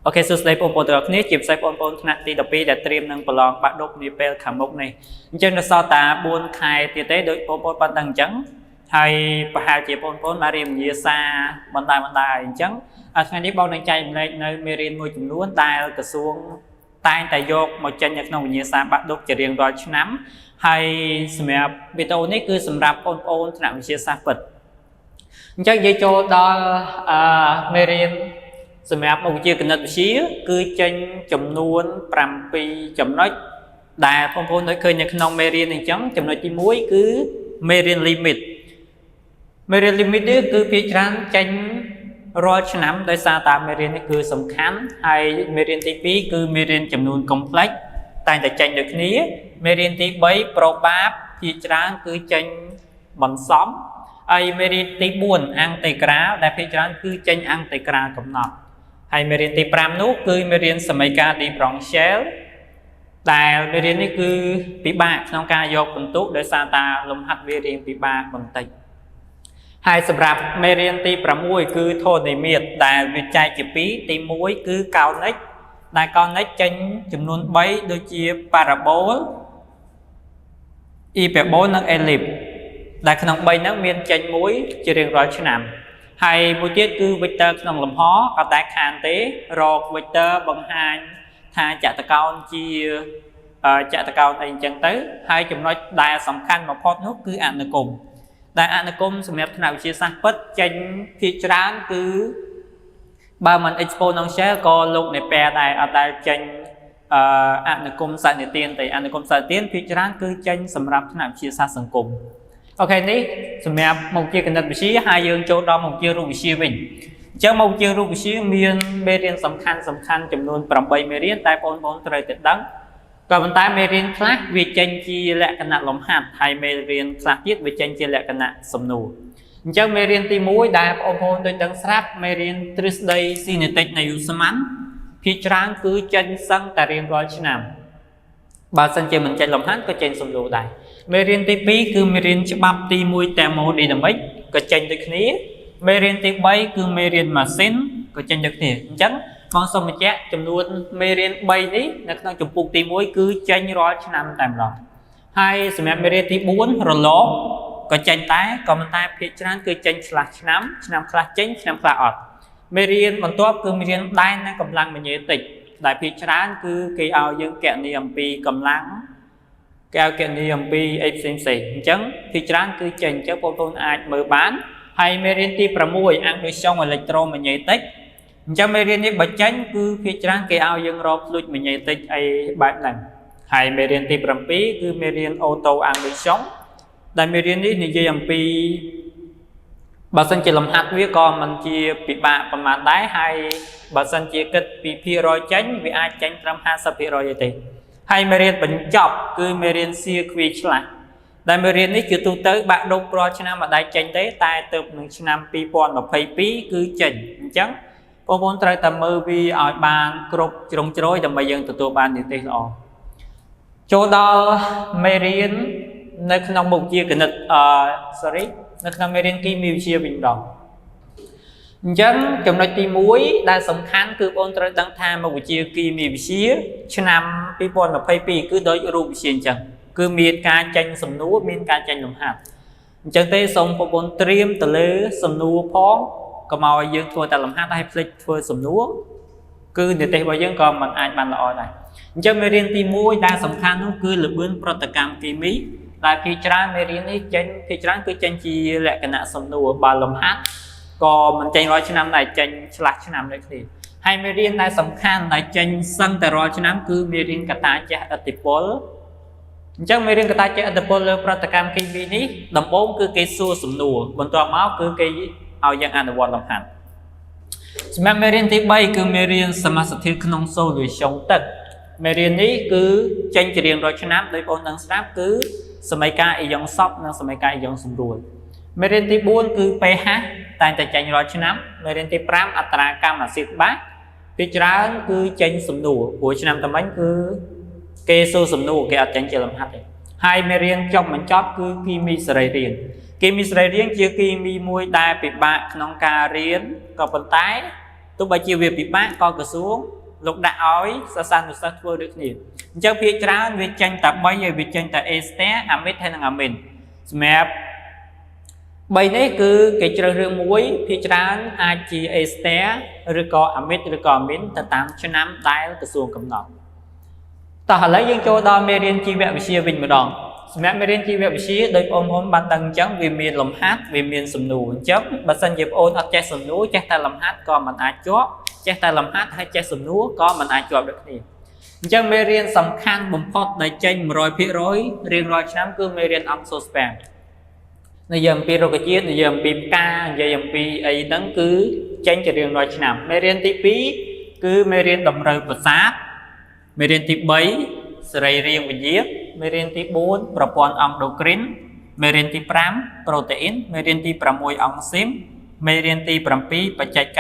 OK សួស្តីបងប្អូនទាំងអស់គ្នាជាពិសេសបងប្អូនថ្នាក់ទី12ដែលត្រៀមនឹងប្រឡងបាក់ឌុបនាពេលខាងមុខនេះអញ្ចឹងនៅសល់តែ4ខែទៀតទេដោយបងប្អូនបានដឹងអញ្ចឹងហើយប្រហែលជាបងប្អូនបានរៀនវិញ្ញាសាបណ្ដាបណ្ដាអញ្ចឹងថ្ងៃនេះបងនឹងចែករំលែកនៅមេរៀនមួយចំនួនដែលក្រសួងតែងតែយកមកចេញនៅក្នុងវិញ្ញាសាបាក់ឌុបជារៀងរាល់ឆ្នាំហើយសម្រាប់វីដេអូនេះគឺសម្រាប់បងប្អូនថ្នាក់វិទ្យាសាស្ត្រពិតអញ្ចឹងនិយាយចូលដល់អឺមេរៀនសម្រាប់មុខវិជ្ជាគណិតវិទ្យាគឺចេញចំនួន7ចំណុចដែលបងប្អូនដូចឃើញនៅក្នុងមេរៀនអញ្ចឹងចំណុចទី1គឺមេរៀន limit មេរៀន limit នេះគឺភាគច្រើនចេញរាល់ឆ្នាំដោយសារតែមេរៀននេះគឺសំខាន់ហើយមេរៀនទី2គឺមេរៀនចំនួន complex តែងតែចេញដូចគ្នាមេរៀនទី3 probab ភាគច្រើនគឺចេញបន្សំហើយមេរៀនទី4អាំងតេក្រាលដែលភាគច្រើនគឺចេញអាំងតេក្រាលកំណត់ហើយមេរៀនទី5នោះគឺមេរៀនសមីការ differential ដែលមេរៀននេះគឺពិបាកក្នុងការយកពិន្ទុដោយសារតាលំហាត់វារៀងពិបាកបន្តិចហើយសម្រាប់មេរៀនទី6គឺធរណីមាត្រដែលវាចែកជា2ទី1គឺកោនិកដែលកោនិកចេញចំនួន3ដូចជាប៉ារ៉ាបូលអ៊ីពែបូលនិងអេលីបដែលក្នុង3ហ្នឹងមានចេញមួយជារៀងរាល់ឆ្នាំហើយមួយទៀតគឺ vector ក្នុងលំហអត់ដែលខានទេរក vector បង្ហាញថាចតុកោណជាចតុកោណអីអញ្ចឹងទៅហើយចំណុចដែលសំខាន់បំផុតនោះគឺអនុគមន៍ដែលអនុគមន៍សម្រាប់ថ្នាក់វិទ្យាសាស្ត្រពិតចេញភាគច្រើនគឺបើមិន exponential ក៏លោកនេពែដែរអត់ដែលចេញអឺអនុគមន៍សន្និទានទេអនុគមន៍សន្និទានភាគច្រើនគឺចេញសម្រាប់ថ្នាក់វិទ្យាសាស្ត្រសង្គម OK នេះសម្រាប់មុខវិជ្ជាគណិតវិទ្យាហើយយើងចូលដល់មុខវិជ្ជារូបវិទ្យាវិញអញ្ចឹងមុខវិជ្ជារូបវិទ្យាមានមេរៀនសំខាន់សំខាន់ចំនួន8មេរៀនតែបងប្អូនត្រូវតែដឹងក៏ប៉ុន្តែមេរៀនខ្លះវាចេញជាលក្ខណៈលំហាត់ហើយមេរៀនខ្លះទៀតវាចេញជាលក្ខណៈសំណួរអញ្ចឹងមេរៀនទី1ដែលបងប្អូនដូចដឹងស្រាប់មេរៀនទ្រឹស្ដីស៊ីណេទិកនៃឧស្ម័នភាគច្រើនគឺចេញសឹងតែរៀងរាល់ឆ្នាំបើសិនជាមិនចេញលំហាត់ក៏ចេញសំណួរដែរមេរៀនទី2គឺមេរៀនច្បាប់ទី1 thermodynamic ក៏ចេញដូចគ្នាមេរៀនទី3គឺមេរៀនម៉ាស៊ីនក៏ចេញដូចគ្នាអញ្ចឹងបងសូមបញ្ជាក់ចំនួនមេរៀន3នេះនៅក្នុងចម្ពោះទី1គឺចេញរាល់ឆ្នាំតែម្ដងហើយសម្រាប់មេរៀនទី4រលកក៏ចេញដែរក៏ប៉ុន្តែភាគច្រើនគឺចេញឆ្លាស់ឆ្នាំឆ្នាំខ្លះចេញឆ្នាំខ្លះអត់មេរៀនបន្ទាប់គឺមេរៀនដែននិងកម្លាំងម៉ាញេទិកដែលភាគច្រើនគឺគេឲ្យយើងគណនាអំពីកម្លាំងគេឲ្យគណនាអំពីអីផ្សេងផ្សេងអញ្ចឹងភាគច្រើនគឺចេញអញ្ចឹងបងប្អូនអាចមើលបានហើយមេរៀនទី6 induction électromagnétique អញ្ចឹងមេរៀននេះបើចេញគឺភាគច្រើនគេឲ្យយើងរក flux magnétique អីបែបហ្នឹងហើយមេរៀនទី7គឺមេរៀន auto induction ដែលមេរៀននេះនិយាយអំពីបើសិនជាលំហាត់វាក៏មិនជាពិបាកប្រហែលដែរហើយបើសិនជាគិតពីភាគរយចេញវាអាចចេញត្រឹម50%ទេហើយមេរៀនបញ្ចប់គឺមេរៀនសៀគ្វីឆ្លាស់ដែលមេរៀននេះជាទូទៅបាក់ឌុបរាល់ឆ្នាំមិនដែលចេញទេតែទៅនឹងឆ្នាំ2022គឺចេញអញ្ចឹងបងប្អូនត្រូវតែមើលវាឲ្យបានគ្រប់ជ្រុងជ្រោយដើម្បីយើងទទួលបាននិទេសល្អចូលដល់មេរៀននៅក្នុងមុខវិជ្ជាគណិតអឺ sorry នៅក្នុងមេរៀនគីមីវិទ្យាវិញម្ដងអញ្ចឹងចំណុចទី1ដែលសំខាន់គឺបងត្រូវដឹងថាមុខវិជ្ជាគីមីវិទ្យាឆ្នាំ2022គឺដូចរូបវិទ្យាអញ្ចឹងគឺមានការចេញសំណួរមានការចេញលំហាត់អញ្ចឹងទេសូមបងប្អូនត្រៀមទៅលើសំណួរផងកុំឲ្យយើងធ្វើតែលំហាត់ហើយភ្លេចធ្វើសំណួរគឺនិទេសរបស់យើងក៏មិនអាចបានល្អដែរអញ្ចឹងមេរៀនទី1ដែលសំខាន់នោះគឺល្បឿនប្រតិកម្មគីមីដែលភាគច្រើនមេរៀននេះចេញភាគច្រើនគឺចេញជាលក្ខណៈសំណួរបើលំហាត់ក៏មិនចេញរាល់ឆ្នាំដែរចេញឆ្លាស់ឆ្នាំដូចគ្នាហើយមេរៀនដែលសំខាន់ដែលចេញសឹងតែរាល់ឆ្នាំគឺមេរៀនកតាជះឥទ្ធិពលអញ្ចឹងមេរៀនកតាជះឥទ្ធិពលលើប្រតិកម្មគីមីនេះដំបូងគឺគេសួរសំណួរបន្ទាប់មកគឺគេឲ្យយើងអនុវត្តលំហាត់សម្រាប់មេរៀនទី3គឺមេរៀនសមាសធាតុក្នុង solution ទឹកមេរៀននេះគឺចេញជារៀងរាល់ឆ្នាំដោយបងដឹងស្រាប់គឺសមីការអ៊ីយ៉ុងសប់និងសមីការអ៊ីយ៉ុងសម្រួលមេរៀនទី4គឺ pH តែងតែចេញរាល់ឆ្នាំមេរៀនទី5អត្រាកម្មអាស៊ីតបាសពីច្រើនគឺចេញសំណួរព្រោះឆ្នាំតមិញគឺគេសួរសំណួរគេអត់ចេញជាលំហាត់ទេហើយមេរៀនចុងបញ្ចប់គឺគីមីសរីរាង្គគីមីសរីរាង្គជាគីមីមួយដែលពិបាកក្នុងការរៀនក៏ប៉ុន្តែ ទោះបីជាវាពិបាកក៏ក្រសួងលោកដាក់ឲ្យសិស្សានុសិស្សធ្វើដូចគ្នាអញ្ចឹងភាគច្រើនវាចេញតែ3ហើយវាចេញតែ ester amide ហើយនិង amine សម្រាប់3នេះគឺគេជ្រើសរើសមួយភាគច្រើនអាចជា ester ឬក៏ amide ឬក៏ amine ទៅតាមឆ្នាំដែលក្រសួងកំណត់តោះឥឡូវយើងចូលដល់មេរៀនជីវវិទ្យាវិញម្ដងសម្រាប់មេរៀនជីវវិទ្យាដោយបងប្អូនបានដឹងអញ្ចឹងវាមានលំហាត់វាមានសំណួរអញ្ចឹងបើសិនជាបងប្អូនអត់ចេះសំណួរចេះតែលំហាត់ក៏មិនអាចជាប់ចេះតែលំហាត់ហើយចេះសំណួរក៏មិនអាចជាប់ដូចគ្នាអញ្ចឹងមេរៀនសំខាន់បំផុតដែលចេញ100%រៀងរាល់ឆ្នាំគឺមេរៀន angiosperme និយាយអំពីរុក្ខជាតិនិយាយអំពីផ្កានិយាយអំពីអីហ្នឹងគឺចេញជារៀងរាល់ឆ្នាំមេរៀនទី2គឺមេរៀនតម្រូវប្រសាទមេរៀនទី3សរីរាង្គវិញ្ញាណមេរៀនទី4ប្រព័ន្ធអង់ដូគ្រីនមេរៀនទី5ប្រូតេអ៊ីនមេរៀនទី6អង់ស៊ីមមេរៀនទី7បច្ចេក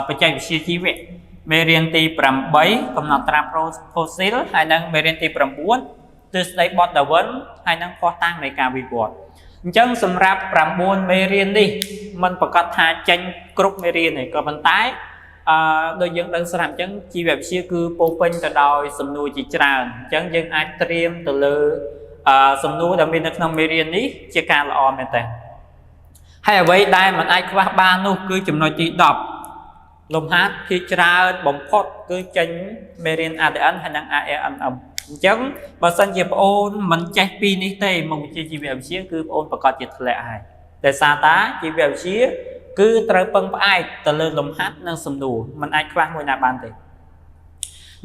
បច្ចេកវិទ្យាជីវៈមេរៀនទី8កំណត់ត្រាប្រូផូស៊ីលហើយនិងមេរៀនទី9ទិសដីបទដាវិនហើយនិងភស្តុតាងនៃការវិវត្តអញ្ចឹងសម្រាប់9មេរៀននេះมันប្រកាសថាចេញគ្រប់មេរៀនទេក៏ប៉ុន្តែអឺដូចយើងដឹងស្រាប់អញ្ចឹងជីវវិទ្យាគឺពោពេញទៅដោយសំណួរជាច្រើនអញ្ចឹងយើងអាចត្រៀមទៅលើអឺសំណួរដែលមាននៅក្នុងមេរៀននេះជាការល្អមែនតើហើយអ្វីដែលมันអាចខ្វះបាននោះគឺចំណុចទី10លំហាត់ភាគច្រើនបំផុតគឺចេញមេរៀន ADN ហើយនិង ARNM អញ្ចឹងបើសិនជាប្អូនមិនចេះពីរនេះទេមុខវិជ្ជាជីវវិទ្យាគឺប្អូនប្រកាសជាធ្លាក់ហើយដោយសារតាជីវវិទ្យាគឺត្រូវពឹងផ្អែកទៅលើលំហាត់និងសំណួរมันអាចខ្វះមួយណាបានទេ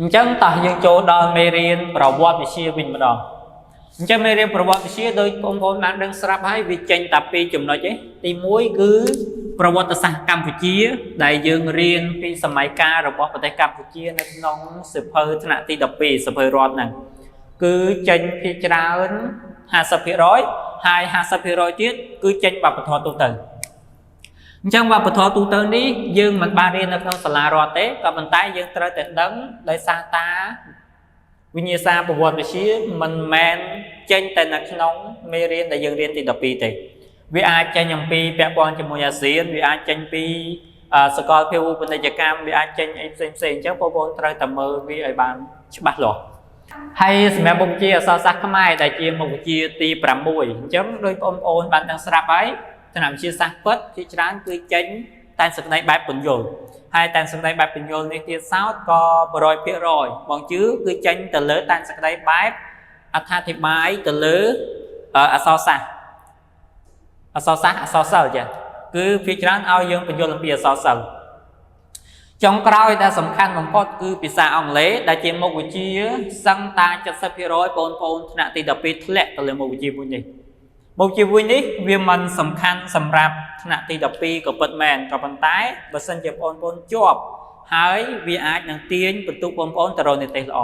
អញ្ចឹងតោះយើងចូលដល់មេរៀនប្រវត្តិវិទ្យាវិញម្ដងអញ្ចឹងមេរៀនប្រវត្តិវិទ្យាដោយបងប្អូនបានដឹងស្រាប់ហើយវាចេញតែពីរចំណុចឯងទី1គឺប្រវត្តិសាស្ត្រកម្ពុជា ដែលយើងរៀនពីសម័យកាលរបស់ប្រទេសកម្ពុជានៅក្នុងសៀវភៅថ្នាក់ទី12សៀវភៅរដ្ឋហ្នឹងគឺចេញភាគច្រើន50%ហើយ50%ទៀតគឺចេញវប្បធម៌ទូទៅអញ្ចឹងវប្បធម៌ទូទៅនេះយើងមិនបានរៀននៅក្នុងសាលារដ្ឋទេក៏ប៉ុន្តែយើងត្រូវតែដឹងដោយសារតាវិញ្ញាសាប្រវត្តិវិទ្យាមិនមែនចេញតែនៅក្នុងមេរៀនដែលយើងរៀនទី12ទេវាអាចចេញអំពីពាក់ព័ន្ធជាមួយអាស៊ានវាអាចចេញពីសកលភាវូបនីយកម្មវាអាចចេញអីផ្សេងផ្សេងអញ្ចឹងបងប្អូនត្រូវតែមើលវាឲ្យបានច្បាស់លាស់ហើយសម្រាប់មុខវិជ្ជាអក្សរសាស្ត្រខ្មែរដែលជាមុខវិជ្ជាទី6អញ្ចឹងដោយបងប្អូនបានដឹងស្រាប់ហើយថ្នាក់វិទ្យាសាស្ត្រពិតជាច្រើនគឺចេញតែសក្តីបែបពន្យល់ហើយតែសក្តីបែបពន្យល់នេះទៀតសោតក៏100%បងជឿគឺចេញទៅលើតែសក្តីបែបអត្ថាធិប្បាយទៅលើអក្សរសាស្ត្រអក្សរសាស្ត្រអក្សរសិល្ប៍ចាគឺភាគច្រើនឲ្យយើងពន្យល់អំពីអក្សរសិល្ប៍ចុងក្រោយដែលសំខាន់បំផុតគឺភាសាអង់គ្លេសដែលជាមុខវិជ្ជាសឹងតា70%បងប្អូនថ្នាក់ទី12ធ្លាក់ទៅលើមុខវិជ្ជាមួយនេះមុខវិជ្ជាមួយនេះវាមិនសំខាន់សម្រាប់ថ្នាក់ទី12ក៏ពិតមែនក៏ប៉ុន្តែបើសិនជាបងប្អូនជាប់ហើយវាអាចនឹងទាញបន្ទុកបងប្អូនទៅរកនិទេសល្អ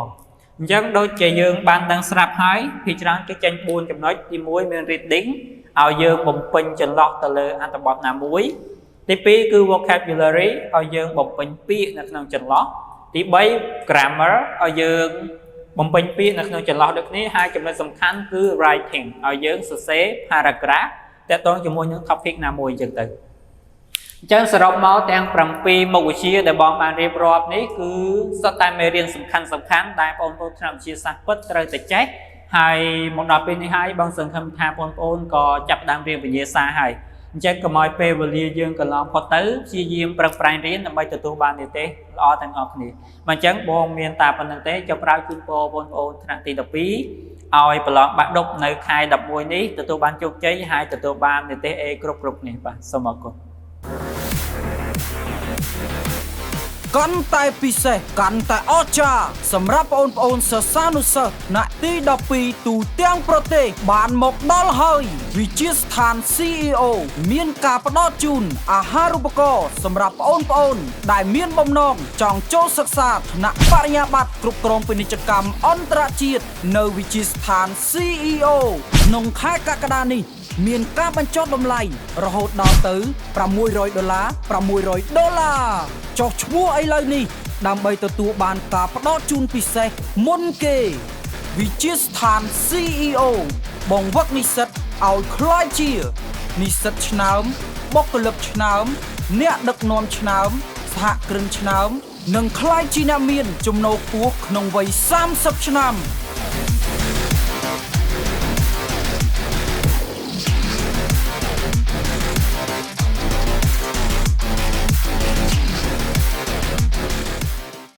អញ្ចឹងដូចជាយើងបានដឹងស្រាប់ហើយភាគច្រើនគេចេញ4ចំណុចទី1មាន reading ឲ្យយើងបំពេញចន្លោះទៅលើអត្ថបទណាមួយទី2គឺ vocabulary ឲ្យយើងបំពេញពាក្យនៅក្នុងចន្លោះទី3 grammar ឲ្យយើងបំពេញពាក្យនៅក្នុងចន្លោះដូចគ្នាហើយចំណុចសំខាន់គឺ writing ឲ្យយើងសរសេរ paragraph ទាក់ទងជាមួយនឹង topic ណាមួយអញ្ចឹងទៅអញ្ចឹងសរុបមកទាំង7មុខវិជ្ជាដែលបងបានរៀបរាប់នេះគឺសុទ្ធតែមេរៀនសំខាន់សំខាន់ដែលបងប្អូនថ្នាក់វិទ្យាសាស្ត្រពិតត្រូវតែចេះហើយមកដល់ពេលនេះហើយបងសង្ឃឹមថាបងប្អូនក៏ចាប់ផ្ដើមរៀនវិញ្ញាសាហើយអញ្ចឹងកុំឲ្យពេលវេលាយើងកន្លងផុតទៅព្យាយាមប្រឹងប្រែងរៀនដើម្បីទទួលបាននិទេសល្អទាំងអស់គ្នាមកអញ្ចឹងបងមានតែប៉ុណ្្នឹងទេចុះប្រាវជូនពរបងប្អូនថ្នាក់ទី12ឲ្យប្រឡងបាក់ឌុបនៅខែ11នេះទទួលបានជោគជ័យហើយទទួលបាននិទេស A គ្រប់គ្រប់គ្នាបាទសូមអរគុណ កាន់តែពិសេសកាន់តែអស្ចារ្យសម្រាប់បងប្អូនសិស្សានុសិស្សថ្នាក់ទី12ទូទាំងប្រទេសបានមកដល់ហើយវិទ្យាស្ថាន CEO មានការផ្ដល់ជូនអាហារូបករណ៍សម្រាប់បងប្អូនដែលមានបំណងចង់ចូលសិក្សាថ្នាក់បរិញ្ញាបត្រគ្រប់គ្រងពាណិជ្ជកម្មអន្តរជាតិនៅវិទ្យាស្ថាន CEO ក្នុងខែកក្កដានេះ មានការបញ្ចុះតម្លៃរហូតដល់ទៅ600ដុល្លារ600ដុល្លារចុះឈ្មោះឥឡូវនេះដើម្បីទទួលបានការផ្ដល់ជូនពិសេសមុនគេវិទ្យាស្ថាន CEO បង្វឹកនិស្សិតឲ្យក្លាយជា និស្សិតឆ្នើមបុគ្គលិកឆ្នើមអ្នកដឹកនាំឆ្នើម សហគ្រិនឆ្នើមនិងក្លាយជាអ្នកមានចំណូលខ្ពស់ក្នុងវ័យ30ឆ្នាំ។